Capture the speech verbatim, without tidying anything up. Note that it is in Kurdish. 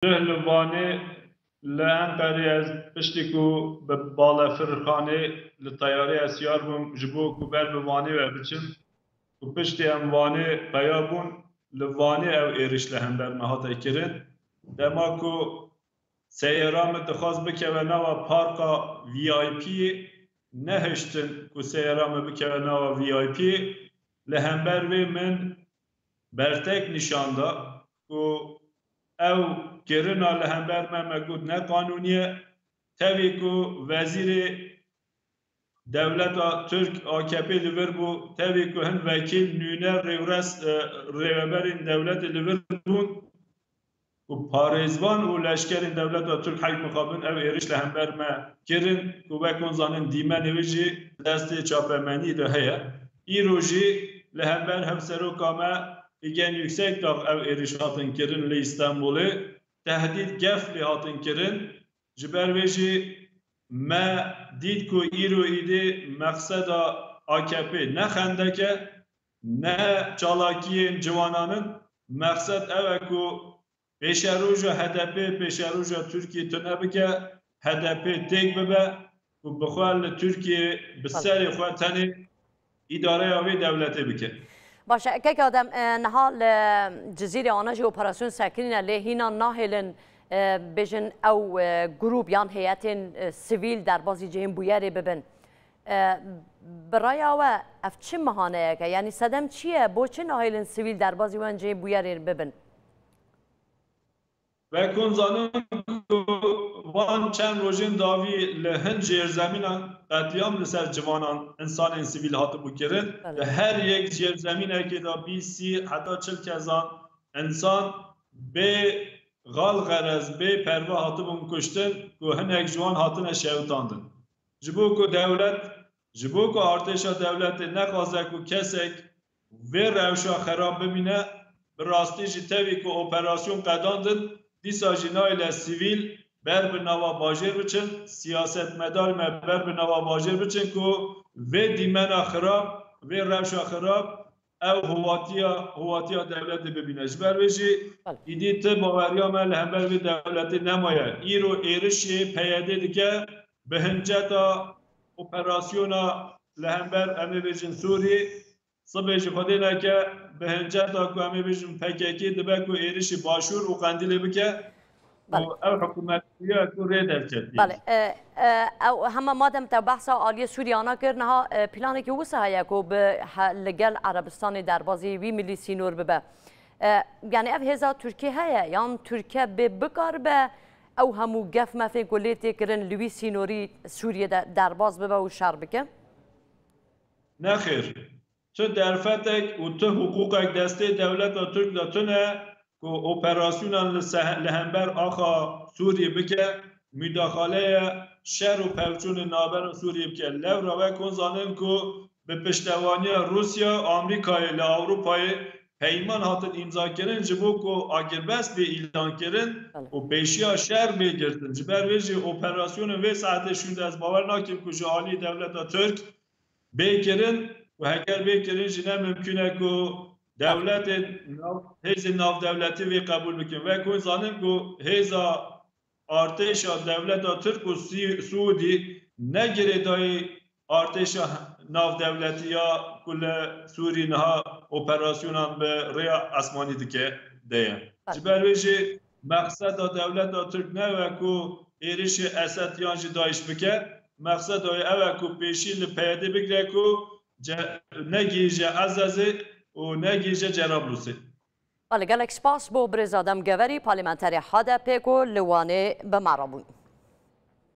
Duh li Wanê, li Enqerê ez piştî ku bi balefirxanê li teyarê ez siyar bûm, ji bo ku ber bi Wanê ve biçim, ku piştî em Wanê peya bûn, li Wanê ew êriş li hember me hate kirin. Dema ku seyara min dixwast bikeve nava parka V I P, nehiştin ku seyara min bikeve nava V I P, li hember vê min bertek nîşan da ku ew kirina li hember me, me got ne qanûnî ye. Tevî ku wezîrê dewleta Tirk A K P li vir bû, tevî ku hin wekîl nûne rêwres, e, rêveberên dewletê li vir bûn, ku parêzvan û leşkerên dewleta Tirk hikm xwe bin ev êriş li hember me kirin, ku wek hûn zanin dîmenê wî jî destê çapemenî de heye. Îro jî li hember hevseroka me Figen Yüksekdağ ev êriş hatin kirin li Îstanbulê, tehdîd gef lê hatin kirin. Ji ber vê jî me dît ku îro îdî mexseda A K P ne xendek e, ne çalakiyên ciwanan in. Mexsed ew e ku pêşeroja H D P, pêşeroja Tirkiyê tune bike, H D P têk bibe û bi xwe li Tirkiyê bi serê xwe tenê îdareya vê dewletê bike. Baş e, kek Adem, e, niha li Cizîrê ana jî operasyon sekinîne, lê hîna nahêlin, e, bêjin ew, e, grûp yan heyetên, e, sivîl derbazî cihên bûyerê bibin. E, bi raya we ev çi mihaneyek e? Yanî sedem çi ye? Bo çi nahêlin sivîl derbazî wan cihên bûyerê bibin? Wek hûn zanin ku van çend rojên dawî li hin jêrzemînan qetlîam li ser ciwanan, însanên sivîl hatibû kirin. Belê. Li her yek jêrzemînekê de bîst, sî heta çil kezan însan bê xal xerez, bê perve hatibûn kuştin ku hinek ji wan hatine şewitandin. Ji bo ku dewlet, ji bo ku artêşa dewletê nexwaze ku kesek vê rewşa xerab bimîne, bi rastî jî tevî ku operasyon qedandin, dîsa jî nayêle sivîl ber bi nava bajêr biçin, siyasetmedar me ber bi nava bajêr biçin ku vê dîmena xirab, vê rewşa xirab ew howatiya, howatiya dewletê bibîne. Ji ber vê jî Belê. îdî ti baweriya me li hember vê dewletê nemaye. Îro êrişê P Y D dike, bi hinceta operasyona li hember, em ê bêjin, Sûrî, sibê jî Xwedê neke, bi hinceta ku em ê bêjin P K K dibe ku êrişî Başûr û Qendîlê bike, Belê. û ew hikûmet ya ku rê derketiye. Belê. E, e, ew hema madem te behsa aliyê Sûriye ana kir, niha, e, planekî wisa heye ku bi he-, li gel Erebistanê derbazî wî milî sînor bibe. E, yanî ev hêza Tirkiyê heye, yan Tirkiye bê bikaribe ew hemû gef mefên ku lê tê kirin li wî sînorî Sûriye de derbaz bibe û şer bike? Nexêr. Tu derfetek û tu hiqûqek destê dewleta Tirk de tune ku operasyonan li se-, li hember axa Sûriyê bike, mudaxaleye şer û pevçûnê navbera Sûriyê bike. Lewra wek hûn zanin ku bi piştevaniya Rûsya, Amerîkayê li Ewropayê peyman hatin îmzakirin ji bo ku agirbest bê îlankirin Belê. û pêşiya şer bê girtin. Ji ber vê jî operasyonên vê saetê şûnde ez bawer nakim ku ji alî dewleta Tirk bê kirin û heger bê kirin jî ne mimkûn e ku dewletên nav, hêzên navdewletî vê qebûl bikin. Wek hûn zanin ku hêza artêşa dewleta Tirk û Sî-, Sûdî ne girêdayî artêşa navdewletî ya ku li Sûrî niha operasyonan bi rêya esmanî dike de ye. Ji ber vê jî mexseda dewleta Tirk ne ew e ku êrişê Esed yan jî DAIŞ bike. Mexseda wê ew e ku pêşî li P Y D bigire ku ce-, negihîje Ezezê û negihîje Cerablusê. Belê, gelek spas bo birêz Adem Geverî, parlamenterê H D P ku li Wanê bi me re bûn.